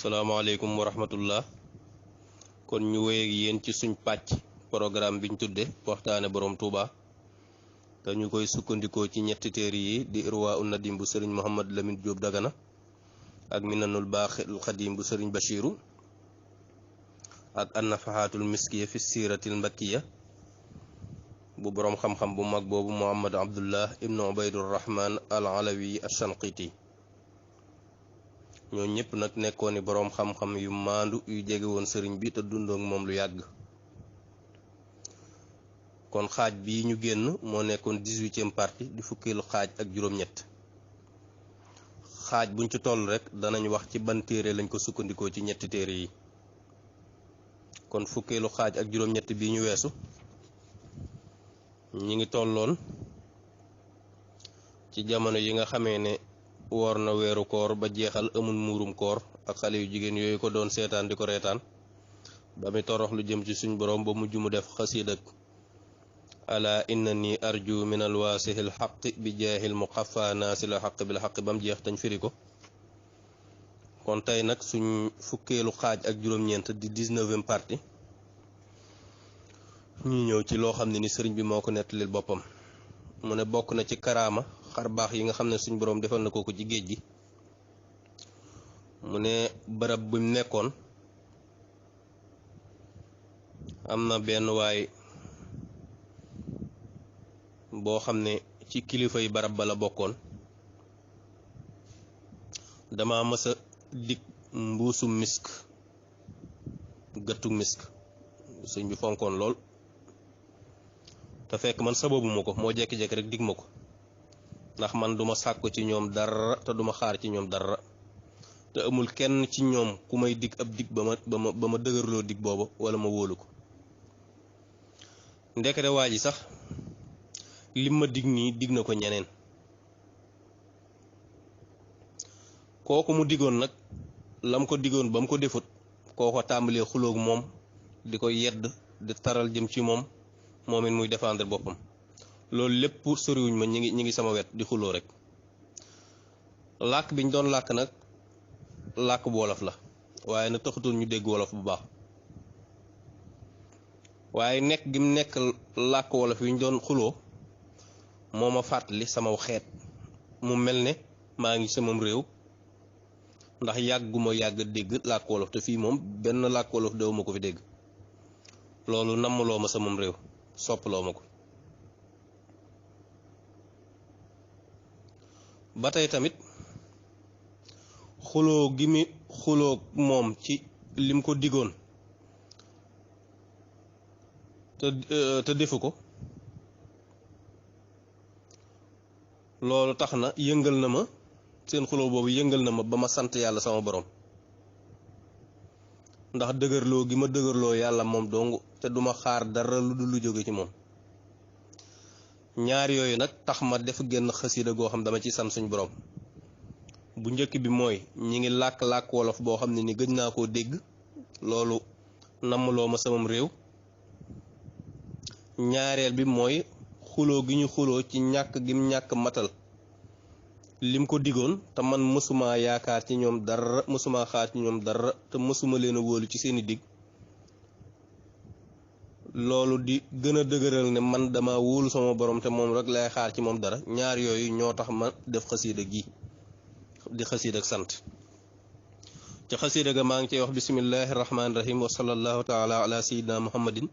salaamaaleykum wa rahmatullah. kon ñu wéy ak yéen ci suñ pàcc programme biñ tudde waxtaane borom Touba te ñu koy sukkandikoo ci ñetti téere yi di irwa un nadim bu sëriñ Mouhamad Lamine Diop Dagana ak minanul baaxil xadim bu sëriñ Bachiru ak annafahatul miskiya fi siratil mbakkiya bu borom xam-xam bu mag boobu Muhammad Abdullah ibnu Ubaydur Rahman al alawi ashanqiti ñoo ñëpp nag nekkoon ni boroom xam-xam yu maandu yu jege woon sëriñ bi te dundook moom lu yàgg. kon xaaj bii ñu génn moo nekkoon 18e partie di fukkeelu xaaj ak juróom-ñett. xaaj buñ ci toll rek danañ wax ci ban téere lañ ko sukkandikoo ci ñetti téere yi. kon fukkeelu xaaj ak juróom-ñett bii ñu weesu ñi ngi tolloon ci jamono yi nga xamee ne woor na weeru koor ba jeexal amul muurum koor ak xale yu jigéen yooyu ko doon seetaan di ko reetaan ba mi torox lu jëm ci suñ borom ba mujj mu def xasiid ak ala innani arju min alwaasihil xaqi bi jaahil muqaffa naasil xaq bil xaq ba mu jeex tañ firi ko. kon tey nag suñ fukkeelu xaaj ak juróom-ñeent di 19e partie ñuy ñëw ci loo xam ne ni sëriñ bi moo ko nettalil boppam. mu ne bokk na ci karaama xar baax yi nga xam ne suñ boroom defal na ko ci géej gi. mu ne barab bu mu nekkoon am na benn waay boo xam ne ci kilifa yi barab ba la bokkoon. dama mës a dig mbuusu misk gëttu misk sëñ bi fonkoon lool te fekk man sababu ma ko moo jekki-jekki rek dig ma ko ndax man duma sàkku ci ñoom dara te duma xaar ci ñoom dara te amul kenn ci ñoom ku may dig ab dig ba ma dëgërloo dig booba wala ma wóolu ko. ndekete waa ji sax lim ma dig nii dig na ko ñeneen. kooku mu digoon nag lam ko digoon ba mu ko defut kooko tàmbalee xuloog moom di ko yedd di taral jëm ci moom it muy défendre boppam. loolu lépp soriwuñ ma ñi ngi sama wet di xuloo rek. làkk biñ doon làkk nag làkk bu wolof la waaye nag taxutul ñu dégg wolof bu baax. waaye nekk gi mu nekk làkk wolof yi ñu doon xuloo moo ma fàttali sama xeet mu mel ne maa ngi samam réew ndax yàgguma yàgg dégg làkk wolof te fii moom benn làkk wolof dew ma ko fi dégg. loolu nammaloo ma samam réew soppaloo ma ko. ba tey tamit xuloo gi mi xuloo moom ci lim ko digoon te defu ko loolu tax na yëngal na ma seen xuloo boobu yëngal na ma ba ma sant yàlla sama borom ndax dëgërloo gi ma dëgërloo yàlla moom dong te duma xaar dara lu dul lu jóge ci moom. ñaar yooyu nag tax ma def genn xasida goo xam dama ci sant suñ borom. bu njëkk bi mooy ñi ngi làkk wolof boo xam ne ni gëj naa koo dégg loolu nammaloo ma samam réew. ñaareel bi mooy xuloo gi ñu xuloo ci ñàkk gim ñàkk matal lim ko digoon te man mësuma yaakaar ci ñoom dara mësuma xaar ci ñoom dara te mësuma leen a wóolu ci seeni dig. loolu di gën a dëgëral ne man dama wóolu sama borom te moom rek lay xaar ci moom dara. ñaar yooyu ñoo tax ma def xasiida gi di xasiida ak sant. ca xasiida ga maa ngi cey wax bismillahi rahmaani rahim wa sallallahu taala ala sayyidina muhammadin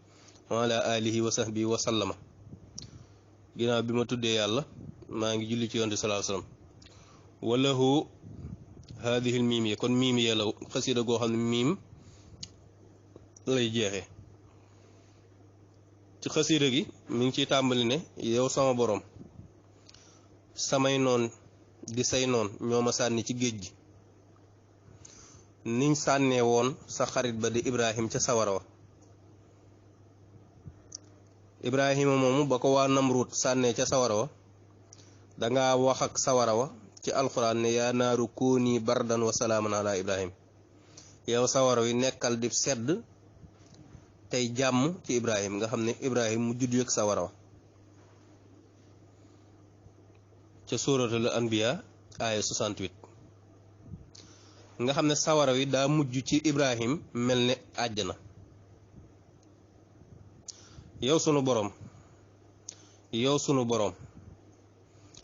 wa ala alihi wa sahbihi wa sallama. ginnaaw bi ma tuddee yàlla maa ngi julli ci yonent sallallahu alayhi wasallam. walahu haadihi l miimiya kon miimiya la xasiida goo xam ne miim lay jeexee. ci xasiida gi mi ngi ciy tàmbali ne yow sama borom samay noon di say noon ñoo ma sànni ci géej gi niñ sànnee woon sa xarit ba di Ibrahim ca sawara wa. Ibrahima moomu ba ko waa Namrud sànnee ca sawara wa danga wax ak sawara wa ci alxuraan ne yaa naaru kuuni bardan wa salaaman ala Ibrahim. yow sawara wi nekkal di sedd tey jàmm ci Ibrahim nga xam ne Ibrahim mu judd ak sawara wa. ca suuratul anbiya aaya 68. nga xam ne sawara wi daa mujj ci Ibrahim mel ne àjjana. yow sunu boroom yow sunu boroom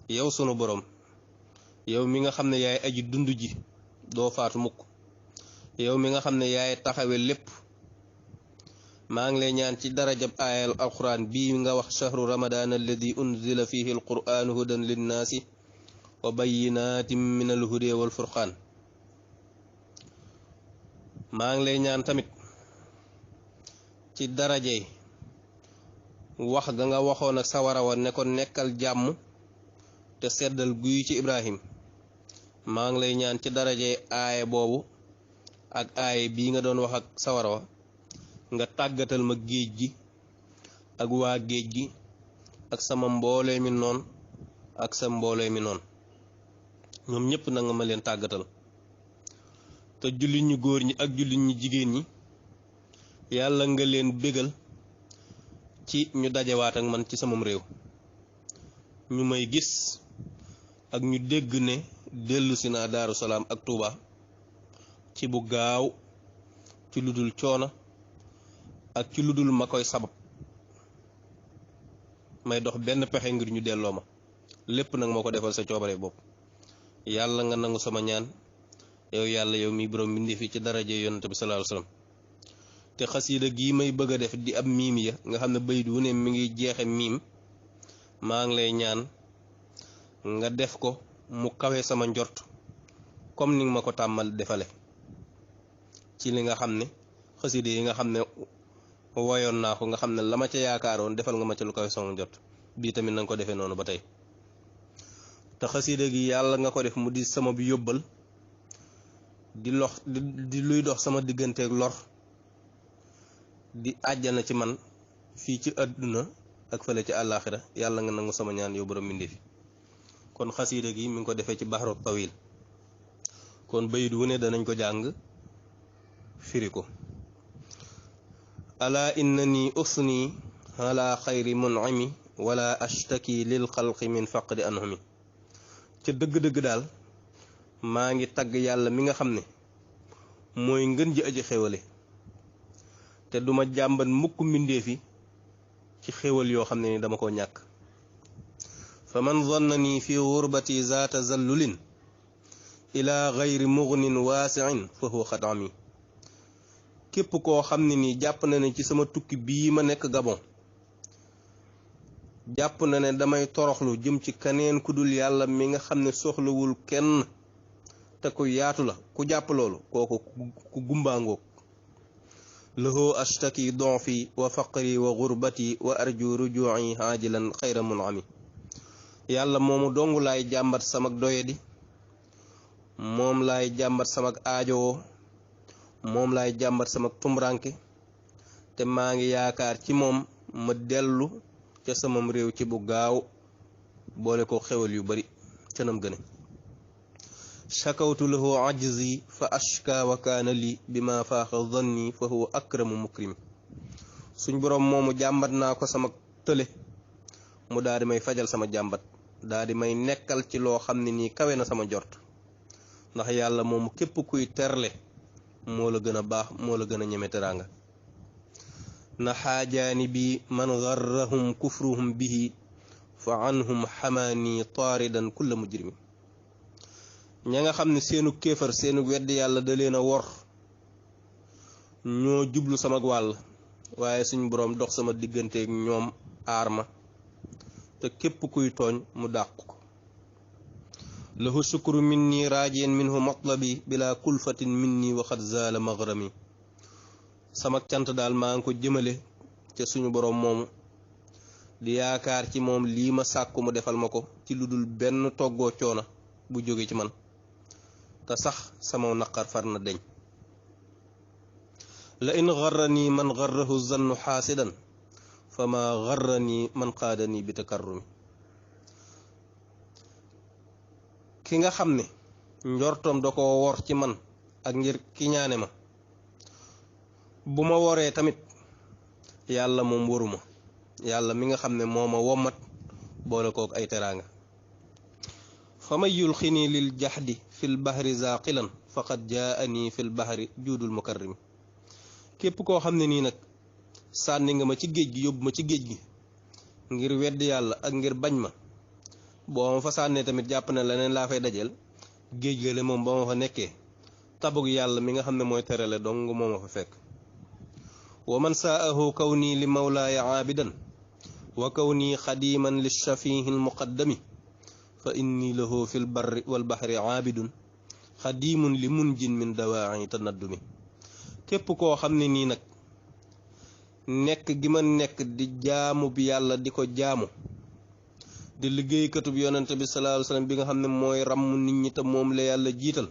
yow sunu boroom yow mi nga xam ne yaay aji dund ji doo faatu mukk, yow mi nga xam ne yaay taxawe lépp, maa ngi lay ñaan ci darajab aayal alquran bii nga wax shahru ramadan alladi unzila fihi alquranu hudan linnaasi wa bayyinatin min alhuda wal furqaan. maa ngi lay ñaan tamit ci darajey wax ga nga waxoon ak sawara wa ne ko nekkal jàmm te seddal guy ci Ibrahim. maa ngi lay ñaan ci darajey aaye boobu ak aaye bii nga doon wax ak sawara wa nga tàggatal ma géej gi ak waa géej gi ak sama mboolee mi noon ak sa mboolee mi noon, ñoom ñépp na nga ma leen tàggatal. te jullit ñu góor ñi ak jullit ñi jigéen ñi yàlla nga leen bégal ci ñu dajewaat ak man ci samam réew, ñu may gis ak ñu dégg ne dellusi naa Daaru Salaam ak Tuuba ci bu gaaw, ci lu dul coono ak ci lu dul ma koy sabab may dox benn pexe ngir ñu delloo ma, lépp nag moo ko defal sa coobare bopp. yàlla nga nangu sama ñaan yow yàlla, yow mi borom mbindéef fi ci daraje yonent bi sallallahu alayhi wasallam. te xasiida gii may bëgg a def di ab miim ya nga xam ne bayit wu ne mi ngi jeexe miim, maa ngi lay ñaan nga def ko mu kawe sama njort comme ni nga ma ko tàmmal defale ci li nga xam ne xasiida yi nga xam ne woyoon naa ko, nga xam ne la ma ca yaakaaroon defal nga ma ca lu kawe sama njort. bii tamit na nga ko defee noonu ba tey. te xasiida gi yàlla nga ko def mu di sama bi yóbbal di luy dox sama digganteeg lor, di àjjana ci man fii ci àdduna ak fële ci àllaaxira. yàlla nga nangu sama ñaan yow borom mbindéef fi. kon xasiida gi mi ngi ko defee ci baxru tawil. kon bayit wu ne danañ ko jàng firi ko. ala innani usni ala xayri mun'imi wala ashtaki lil xalqi min faqdi anhumi. ca dëgg-dëgg daal maa ngi tagg yàlla mi nga xam ne mooy ngën ji aji xéwale, te duma jàmbat mukk mbindéef yi ci xéwal yoo xam ne ni dama ko ñàkk. fa man zannani fi gurbati zaata zallulin ila gayri mugnin waasiin fa huwa xadami. képp koo xam ne nii jàpp na ne ci sama tukki bii ma nekk Gabon jàpp na ne damay toroxlu jëm ci kaneen ku dul yàlla mi nga xam ne soxlawul kenn te ku yaatu la, ku jàpp loolu kooku ku gumbaangoog. lahu ashtaki donfi wa faqri wa gurbati wa arju ruju'i ajilan xayra mun'ami. yàlla moomu dongu laay jàmbat samak doyadi, moom laay jàmbat samak aajowoo, moom laay jàmbat samak tumranke, te maa ngi yaakaar ci moom ma dellu ca samam réew ci bu gaaw boole ko xewal yu bari ca nam gëne. shakawtu lahu ajzi fa ashka wa kaana li bima faaxa zanni fa huwa akramu mukrimi. suñ boroom moomu jàmbat naa ko sama tële mu daal di may fajal sama jàmbat, daal di may nekkal ci loo xam ne nii kawe na sama jort. ndax yàlla moomu képp kuy terle moo la gën a baax, moo la gën a ñeme teraanga. na xaajaani bi man garrahum kufruhum bihi fa anhum xamaani taaridan kulla mujrimi. ña nga xam ne seenu kéefar seenu wedd yàlla da leen a wor ñoo jublu sama wàll, waaye suñ boroom dox sama digganteeg ñoom aar ma, te képp kuy tooñ mu dàq ko. lahu shukru minni raajien minhu matlabi bila kulfatin minni waxat zaala maghrami. sama cant daal maa ngi ko jëmale ca suñu boroom moomu, di yaakaar ci moom lii ma sàkku mu defal ma ko ci lu dul benn toggoo coona bu jóge ci man, te sax sama naqar far na deñ. la in garrani man garrahu zannu xaasidan fa ma garrani man qaadani bi takarrumi. ki nga xam ne njortoom da ko wor ci man ak ngir ki ñaane ma, bu ma woree tamit yàlla moom waruma, yàlla mi nga xam ne moo ma wommat boole kook ay teraanga. fa may yulxini lil jaxdi fil bahri zaqilan faqad jaani fil bahri juudul mukarrimi képp koo xam ne nii nag sànni nga ma ci géej gi yóbbu ma ci géej gi ngir wedd yàlla ak ngir bañ ma boo ma fa sànnee tamit jàpp ne leneen laa fay dajeel géej ga le moom ba ma fa nekkee tabug yàlla mi nga xam ne mooy terale dong moo ma fa fekk wa man saahu kawni li mawlaaya aabidan wa kawni xadiman li shafihi almuqaddami fa inni lahu fi lbarri walbahri aabidun xadimun li munjin min dawaa'i tanaddumi képp koo xam ne nii nag nekk gi ma nekk di jaamu bi yàlla di ko jaamu di liggéeykatub yonente bi sallallahu alayhi wasallam bi nga xam ne mooy ràmm nit ñi te moom la yàlla jiital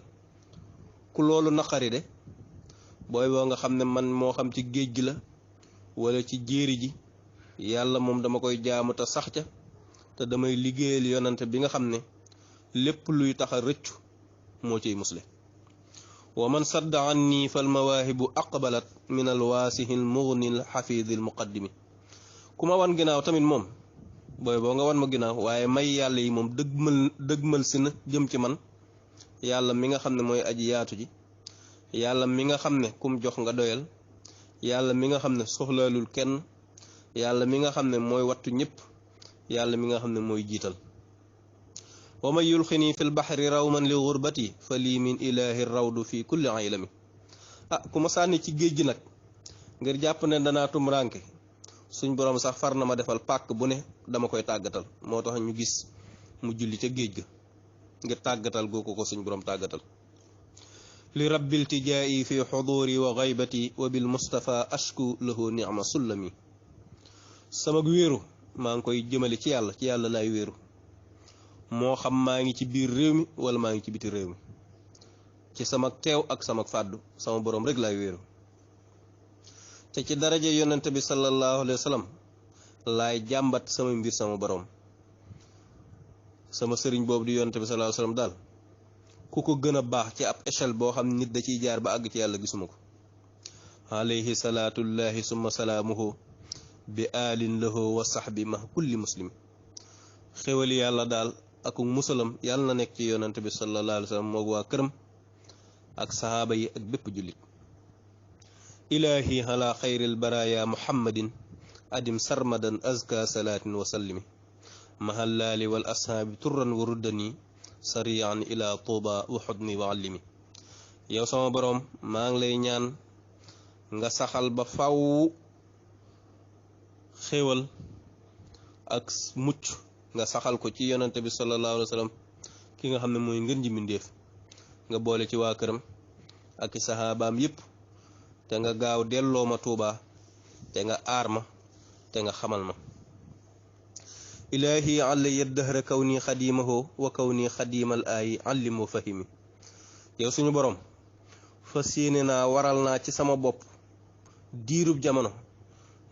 ku loolu naqari de booy boo nga xam ne man moo xam ci géej gi la wala ci jéeri ji yàlla moom dama koy jaamu te sax ca te damay liggéeyal yonente bi nga xam ne lépp luy tax a rëccu moo ciy musle wa man sadda anni fal mawaahibu aqbalat min alwaasihi almughni alxafidi almuqaddimi ku ma wan ginnaaw tamit moom booy boo nga wan ma ginnaaw waaye may yàlla yi moom dëgmal si na jëm ci man yàlla mi nga xam ne mooy aji yaatu ji yàlla mi nga xam ne kum jox nga doyal yàlla mi nga xam ne soxlaalul kenn yàlla mi nga xam ne mooy wattu ñëpp yàlla mi nga xam ne mooy jiital wa man yulxini fi lbaxri rawman li gurbati fa lii min ilahi rawdu fi kulli aylami ku ma sànni ci géej gi nag ngir jàpp ne danaa tumranke suñ borom sax far na ma defal pàkk bu ne dama koy tàggatal moo tax ñu gis mu julli ca géej ga ngir tàggatal googu ko suñ borom tàggatal li rabbil tijaa'i fi xuduri wa gaybati wa bil mustafa ashku lahu nicma sullami sama wéeru maa ngi koy jëmale ci yàlla laay wéeru moo xam maa ngi ci biir réew mi wala maa ngi ci biti réew mi ci sama teew ak sama fàddu sama borom rek laay wéeru te ci daraja yonente bi sallallahu alayhi wa sallam laay jàmbat sama mbir sama borom sama sëriñ boobu di yonente bi sallallahu alayhi wa sallam daal ku ko gën a baax ci ab échelle boo xam nit da ciy jaar ba àgg ci yàlla gisuma ko alayhi salaatullahi summa salaamuhu bi aalin lahu wa sahbi ma kulli muslim xéwali yàlla daal ak musalam yàlla na nekk ci yonente bi sallallahu alayhi wa sallam moog waa këram ak sahaaba yi ak bépp jullit ilahi ala xayril baraya muhammadin adim sarmadan azka salaatin wa sallimi mahallaali wal ashaabi turran wa ruddani sariyan ila tuuba wa xudni wa allimi yow sama boroom maa ngi lay ñaan nga saxal ba faw xéewal ak mucc nga saxal ko ci yonente bi sallallahu alayhi wa sallam ki nga xam ne mooy ngën ji mbindéef nga boole ci waa këram ak i saxaabaam yépp te nga gaaw delloo ma tuuba te nga aar ma te nga xamal ma ilahi alaya dahra kaw nii xadimaho wa kaw nii xadimal aayi allim wa fahimi yow suñu borom fas yéene naa waral naa ci sama bopp diirub jamono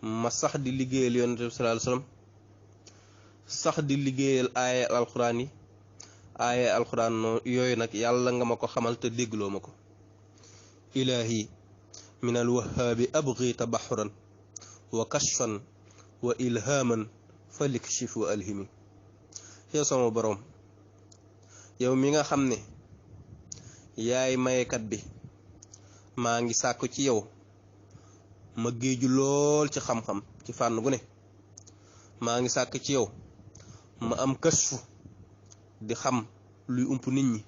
ma sax di liggéeyal yonente bi sallallahu alayhi wasallam sax di liggéeyal aaya alxuraan yi aaya alxuraan yooyu nag yàlla nga ma ko xamal te déggloo ma ko ilahi min alwahaabi abgi tabaxuran wa kashfan wa ilhaman falikshif wa alhimi yow sama boroom yow mi nga xam ne yaay mayekat bi maa ngi sàkku ci yow ma géeju lool ci xam-xam ci fànn gu ne maa ngi sàkk ci yow ma am kashfu di xam luy ump nit ñi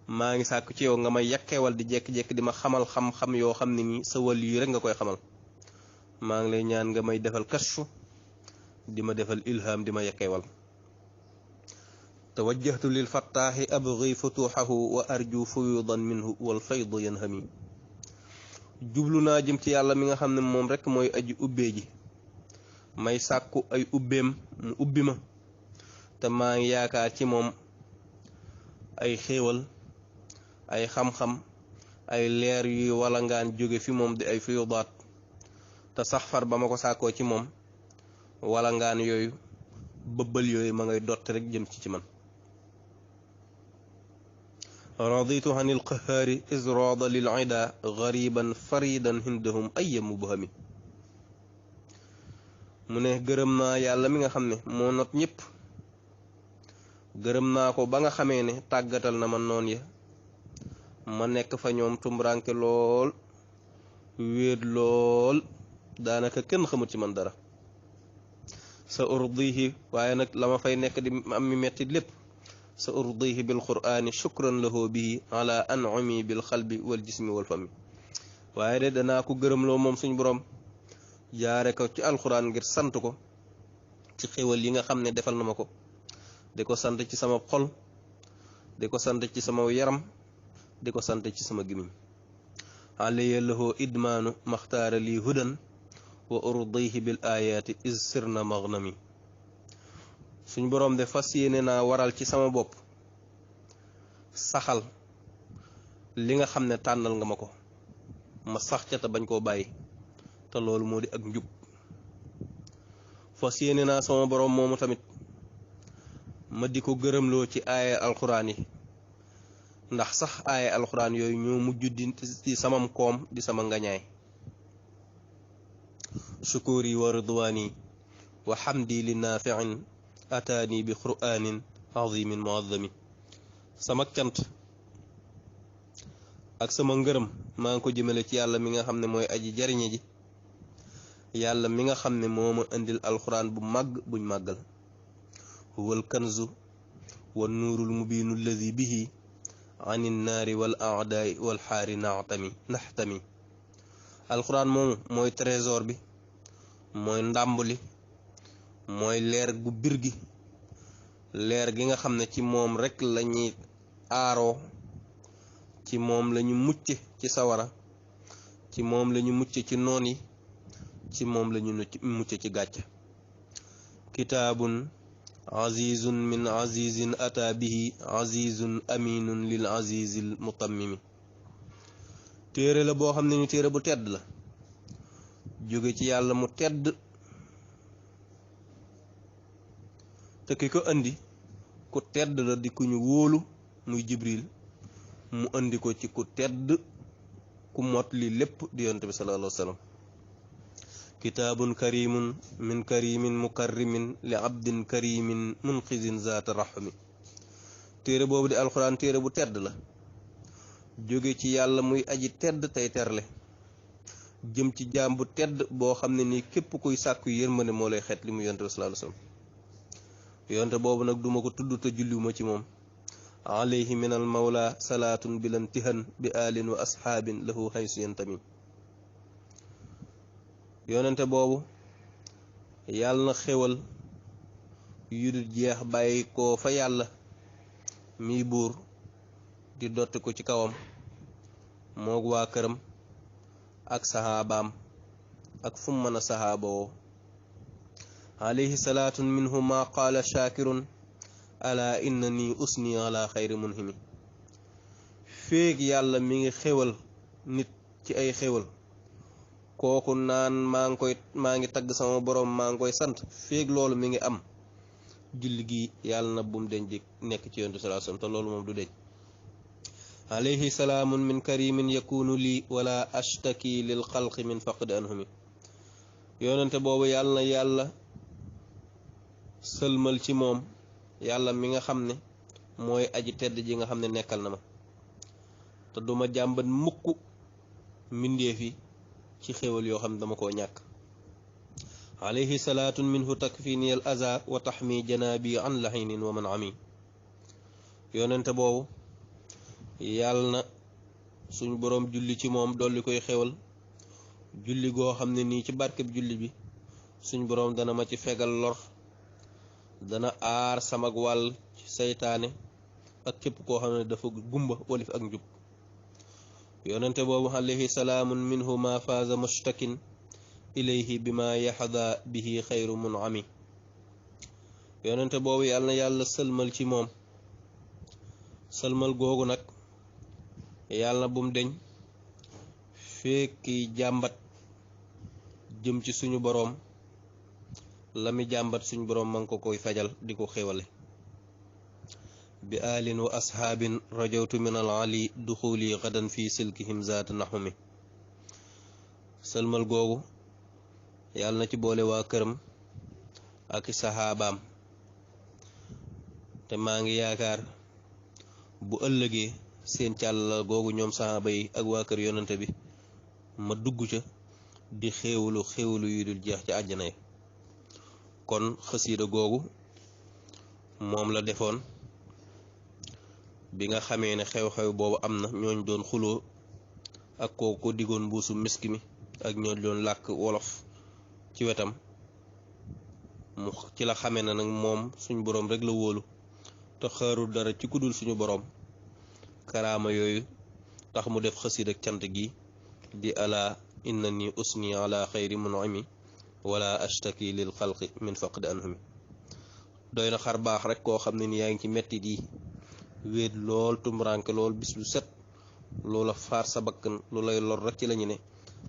maa ngi sàkk ci yow nga may yakkeewal di jekki-jekki di ma xamal xam-xam yoo xam ne ni sa wàll yi rek nga koy xamal maa ngi lay ñaan nga may defal kashfu di ma defal ilham di ma yakkeewal tawajjahtu lil fattaaxi abgi futuxahu wa arju fuyudan minhu wal faydu yanhami jublu naa jëm ci yàlla mi nga xam ne moom rek mooy aji ubbee ji may sàkku ay ubbeem mu ubbi ma te maa ngi yaakaar ci moom ay xéewal ay xam-xam ay leer yuy walangaan jóge fi moom di ay fuyudaat te sax far ba ma ko sàkkoo ci moom walangaan yooyu bëbbal yooyu ma ngay dotti rek jëm ci man raditu anil qahaari is rada lil ida gariban faridan hindahum ay mubhami mu ne gërëm naa yàlla mi nga xam ne moo not ñëpp gërëm naa ko ba nga xamee ne tàggatal na ma noon ya ma nekk fa ñoom tumranke lool wéet lool daanaka kenn xamut ci man dara sa urdihi waaye nag la ma fay nekk di am mi metti lépp sa urdihi bil qur'ani shukran lahu bihi ala an'ami bil qalbi wal jismi wal fami waaye de danaa ko gërëmloo moom suñ borom jaare ko ci alquran ngir sant ko ci xéwal yi nga xam ne defal na ma ko di ko sant ci sama xol di ko sant ci sama yaram di ko sant ci sama gimiñ alayya lahu idmaanu maxtaara lii hudan wa urdihi bil ayaati is sirna maghnami suñ boroom de fas yéene naa waral ci sama bopp saxal li nga xam ne tànnal nga ma ko ma sax ca te bañ koo bàyyi te loolu moo di ak njub fas yéene naa sama boroom moomu tamit ma di ko gërëmloo ci aaya alxuraan yi ndax sax aaya alxuraan yooyu ñoo mujj di samam koom di sama ngañaay shukuri wa ridwani wa hamdi li naafi'in ataani bi qur'anin azimin muazzami sama cant ak sama ngërëm maa ngi ko jëmale ci yàlla mi nga xam ne mooy aji jariñe ji yàlla mi nga xam ne moo ma indil alxuraan bu màgg buñ màggal huwal kanzu wa nuurul mubiinu alladi bihi ani naari wal aadaai wal xaari naxtami alxuraan moomu mooy trésor bi mooy ndàmb li mooy leer gu bir gi leer gi nga xam ne ci moom rekk lañuy aaroo ci moom lañu mucc ci sawara ci moom lañu mucc ci noon yi ci moom lañu mucc ci gàcc kitaabun azizun min azizin ata bihi azizun aminun lil azizil mutammimi téere la boo xam ne ni téere bu tedd la jóge ci yàlla mu tedd te ki ko andi ku tedd la di ku ñu wóolu muy jibril mu andi ko ci ku tedd ku mot li lépp di yonent bi sallallahu alayhi wa sallam kitaabun karimun min karimin mukarrimin li abdin karimin munqizin zaata rahmi téere boobu di alxuraan téere bu tedd la jóge ci yàlla muy aji tedd tey terle jëm ci jaam bu tedd boo xam ne nii képp kuy sàkku yërmande moo lay xeet li mu yonent bi sallallahu alayhi wa sallam yonte boobu nag duma ko tudd te julliwuma ci moom alayhi min al mawla salaatun bilantihan bi alin wa asxaabin lahu haysu yantami yonente boobu yàlla na xéwal yu dul jeex bàyyi ko fa yàlla miy buur di dotti ko ci kawam moog waa këram ak saxaabaam ak fu mën a saxaaba woo alayhi salaatun minhu ma qaala shaakirun ala innani usni ala xayri munhimi féeg yàlla mi ngi xéwal nit ci ay xéwal kooku naan maa ngi tagg sama boroom maa ngi koy sant féeg loolu mi ngi am julli gi yàlla na bum deñ di nekk ci yonent sallallahu alayhi wasallam te loolu moom du deñ alayhi salaamun min karimin yakunu lii wala ashtaki lil xalqi min faqdi anhumi yonente boobu yàlla na yàlla sëlmal ci moom yàlla mi nga xam ne mooy aji tedd ji nga xam ne nekkal na ma te duma jàmbat mukk mbindeef yi ci xéwal yoo xam ne dama koo ñàkk alayhi salaatun minhu takfini al aza wa taxmi janaabi an lahinin wa man ami yonente boobu yàlla na suñ boroom julli ci moom dolli koy xéwal julli goo xam ne nii ci barkeb julli bi suñ boroom dana ma ci fegal lor dana aar samag wàll ci seytaane ak képp koo xam ne dafa gumba walif ak njub yonente boobu alayhi salaamun minhu ma faaza mushtakin ilayhi bima yaxda bihi xayru munami yonente boobu yàlla na yàlla sëlmal ci moom sëlmal googu nag yàlla bum deñ fekki jàmbat jëm ci suñu boroom la mi jàmbat suñu boroom ma ngi ko koy fajal di ko xéwale bi alin wa asxaabin rajawtu min al ali duxuli gadan fi silkihim zaata naxumi sëlmal googu yàlla na ci boole waa këram ak saxaabaam te maa ngi yaakaar bu ëllëgee seen càll googu ñoom saxaaba yi ak waa kër yonante bi ma dugg ca di xéewlu yu dul jeex ca àjjana yi. kon xasiida googu moom la defoon bi nga xamee ne xew-xew boobu am na ñooñ doon xuloo ak kooku ko diggoon mbuusu miski mi ak ñoo doon làkk wolof ci wetam mu ci la xamee na nag moom suñu boroom rek la wóolu te xaarul dara ci kudul suñu boroom. karaama yooyu tax mu def xasiid ak cant gi di ala innani usni ala xayri mun'imi wala ashtaki lil xalqi min faqdi anhumi. doy na xar baax rek koo xam ne ni yaa ngi ci mettit yi wéet lool tumranke lool bis lu set loola faar sa bakkan lu lay lor rek ci lañu ne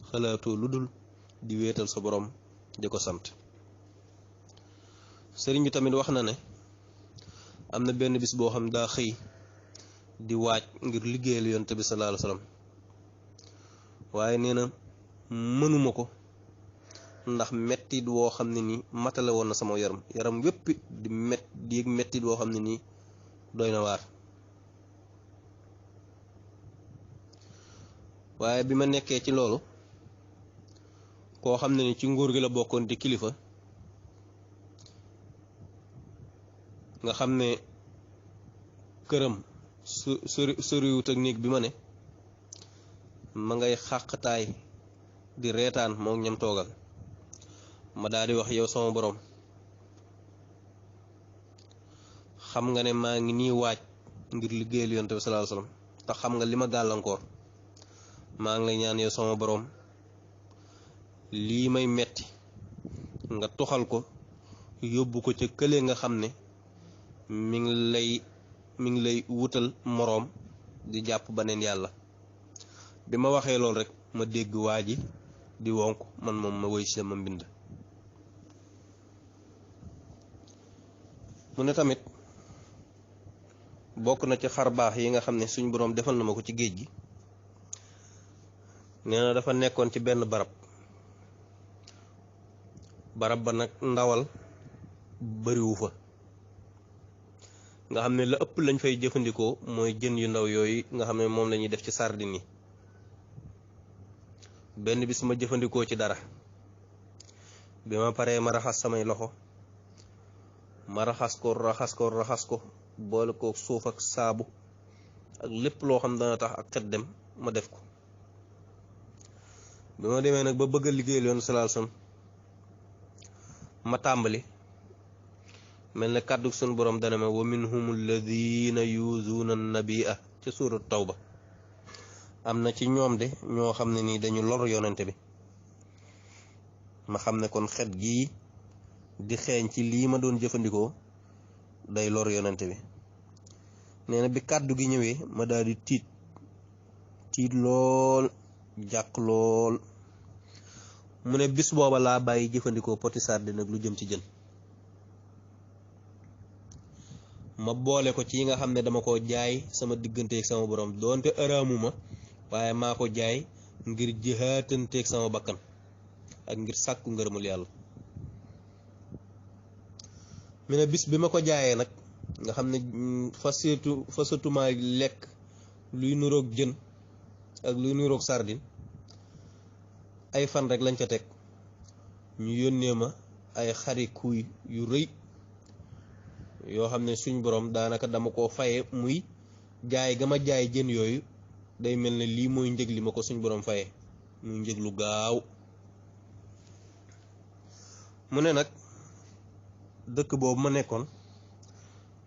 xalaatoo lu dul di wéetal sa boroom di ko sant. sëriñ bi tamit wax na ne am na benn bis boo xam daa xëy di waaj ngir liggéeyal yonent bi sallallahu alayhi wasallam waaye nee na mënuma ko ndax mettit woo xam ne nii matale woon na sama yaram wépp di yëg mettit woo xam ne nii doy na waar. waaye bi ma nekkee ci loolu koo xam ne ni ci nguur gi la bokkoon di kilifa nga xam ne këram soriwut ak néeg bi ma ne ma ngay xàqtaay di reetaan moom ñam toogal ma daal di wax yow sama boroom xam nga ne maa ngi nii waaj ngir liggéeyal yonent bi sallallahu alayhi wasallam te xam nga li ma gàllankoor maa ngi lay ñaan yow sama boroom lii may metti nga toxal ko yóbbu ko ca kële nga xam ne mi ngi lay wutal moroom di jàpp baneen yàlla. bi ma waxee lool rek ma dégg waa ji di wonk man moom ma woy sama mbind. mu ne tamit bokk na ci xar baax yi nga xam ne suñ boroom defal na ma ko ci géej gi. nee na dafa nekkoon ci benn barab ba nag ndawal bariwu fa nga xam ne la ëpp lañ fay jëfandikoo mooy jën yu ndaw yooyu nga xam ne moom la ñuy def ci sardine yi. benn bis ma jëfandikoo ci dara bi ma paree ma raxas samay loxo ma raxas ko boole ko suuf ak saabu ak lépp loo xam dana tax ak xet dem ma def ko. bi ma demee nag ba bëgg a liggéeyal yoon sallallahu alayhi wasallam ma tàmbali mel ne kàddu sunu borom dana ma wa minhum alladina yuzuuna an-nabiyya ca suurat tawba am na ci ñoom de ñoo xam ne nii dañu lor yonente bi. ma xam ne kon xet gii di xeeñ ci lii ma doon jëfandikoo day lor yonente bi. nee na bi kàddu gi ñëwee ma daal di tiit lool jàq lool. mu ne bis booba laa bàyyi jëfandikoo poti sardine nag lu jëm ci jën. ma boole ko ci yi nga xam ne dama ko jaay sama digganteeg sama borom doonte araamuma waaye maa ko jaay ngir jihaatanteeg sama bakkan ak ngir sàkku ngërëmul yàlla. mu ne bis bi ma ko jaayee nag nga xam ne fasatumaa lekk luy nuroog jën ak luy nuroog sardine ay fan rek lañ ca teg ñu yónnee ma ay xari kuy yu rëy yoo xam ne suñ borom daanaka dama ko faye muy jaay ga ma jaay jën yooyu day mel ne lii mooy njëg li ma ko suñ borom faye muy njëg lu gaaw. mu ne nag dëkk boobu ma nekkoon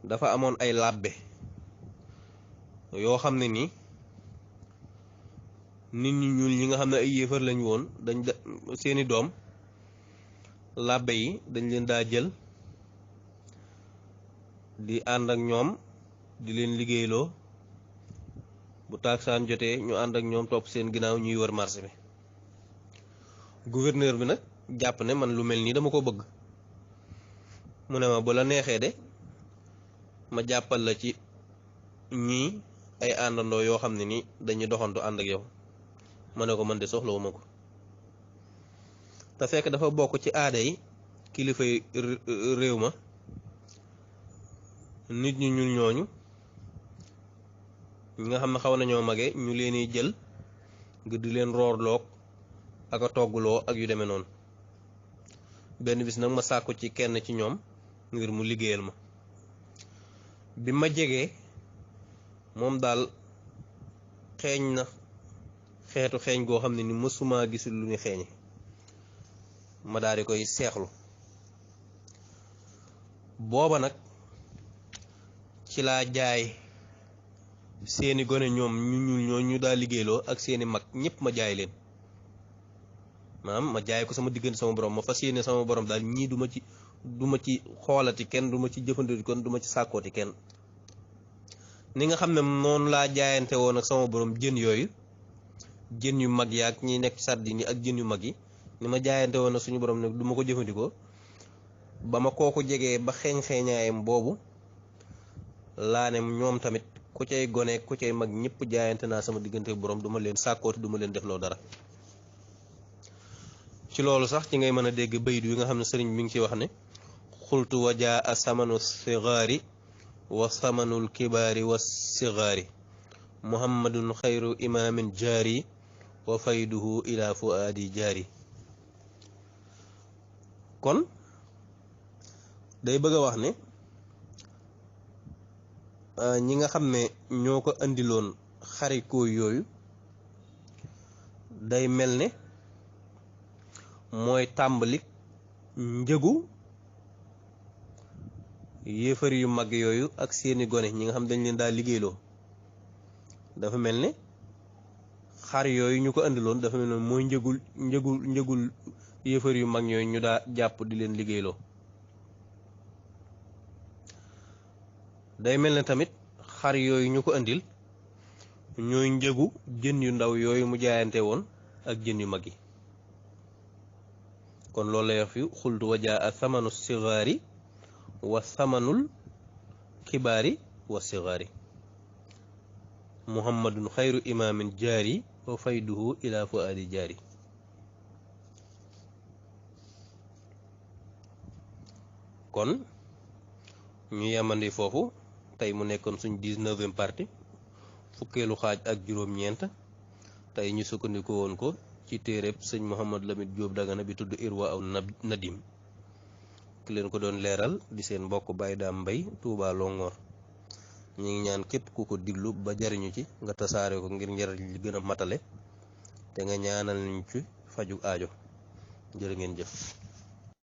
dafa amoon ay làbbe yoo xam ne nii nit ñi ñuul ñi nga xam ne ay yéefar lañ woon seeni doom làbbe yi dañ leen daa jël di ànd ak ñoom di leen liggéeyloo bu taaksaan jotee ñu ànd ak ñoom topp seen ginnaaw ñuy wër marché bi. gouverneur bi nag jàpp ne man lu mel nii dama ko bëgg. mu ne ma bu la neexee de ma jàppal la ci ñii ay àndandoo yoo xam ne ni dañuy doxantu ànd ak yow. ma ne ko man de soxlawuma ko. te fekk dafa bokk ci aada yi kilifay réew ma nit ñu ñuul ñooñu ñi nga xam ne xaw nañoo mage ñu leen di jël ngir di leen roorloog ak a togguloo ak yu demee noonu. benn bis nag ma sàkku ci kenn ci ñoom ngir mu liggéeyal ma. bi ma jegee moom daal xeeñ na xeetu xeeñ goo xam ne ni mësuma gisul lu ni xeeñe. ma daal di koy seexlu. booba nag ci laa jaay seeni gone ñoom ñu ñuul ñoo ñu daa liggéeyloo ak seeni mag ñëpp ma jaay leen. maanaam ma jaay ko sama diggante sama borom ma fas yéene sama borom daal ñii du ma ci xoolati kenn du ma ci jëfandikoo kon du ma ci sàkkooti kenn. ni nga xam ne noonu laa jaayante woon ak sama borom jën yooyu, jën yu mag yaak ñi nekk sardine yi ak jën yu mag yi, ni ma jaayante woon ak suñu borom nag du ma ko jëfandikoo. ba ma kooku jegee ba xeeñ-xeeñaayam boobu laa ne ñoom tamit ku cay gone ku cay mag ñëpp jaayante naa sama diggante borom du ma leen sàkkooti du ma leen defloo dara. ci loolu sax ci ngay mën a dégg bayit yi nga xam ne sëriñ mi ngi ci wax ne xultu wajaa a samanu sigaari wa samanul kibaari wa sigaari muhammadun xayru imaamin jaari wa fayduhu ila fuaadi jaari. kon day bëgg a wax ne ñi nga xam ne ñoo ko andiloon xarikoo yooyu day mel ne mooy tàmbalik njëgu yéefar yu mag yooyu ak seeni gone ñi nga xam dañ leen daa liggéeyloo. dafa mel ne xar yooyu ñu ko andiloon dafa mel ne mooy njëgul yéefar yu mag yooyu ñu daa jàpp di leen liggéeyloo. day mel ne tamit xar yooyu ñu ko andil ñooy njëgu jën yu ndaw yooyu mu jaayante woon ak jën yu mag yi. kon loolu lay wax fi xultu wajaa a samanu sigaari wa samanul kibaari wa sigaari muhammadun xayru imaamin jaari wa fayduhu ila fuaadi jaari. kon ñu yemandi foofu tey mu nekkoon suñ 19e partie fukkeelu xaaj ak juróom-ñeent tey ñu sukkandiku woon ko ci téereb sëñ Mouhamad Lamine Diop Dagana bi tudd Irwa aw Nadim ki leen ko doon leeral di seen mbokk Baye Dame Mbaye Touba Longhor. ñu ngi ñaan képp ku ko diglu ba jariñu ci nga tasaare ko ngir njariñ li gën a matale te nga ñaanal ñu ci faju aajo. jërë ngeen jëf.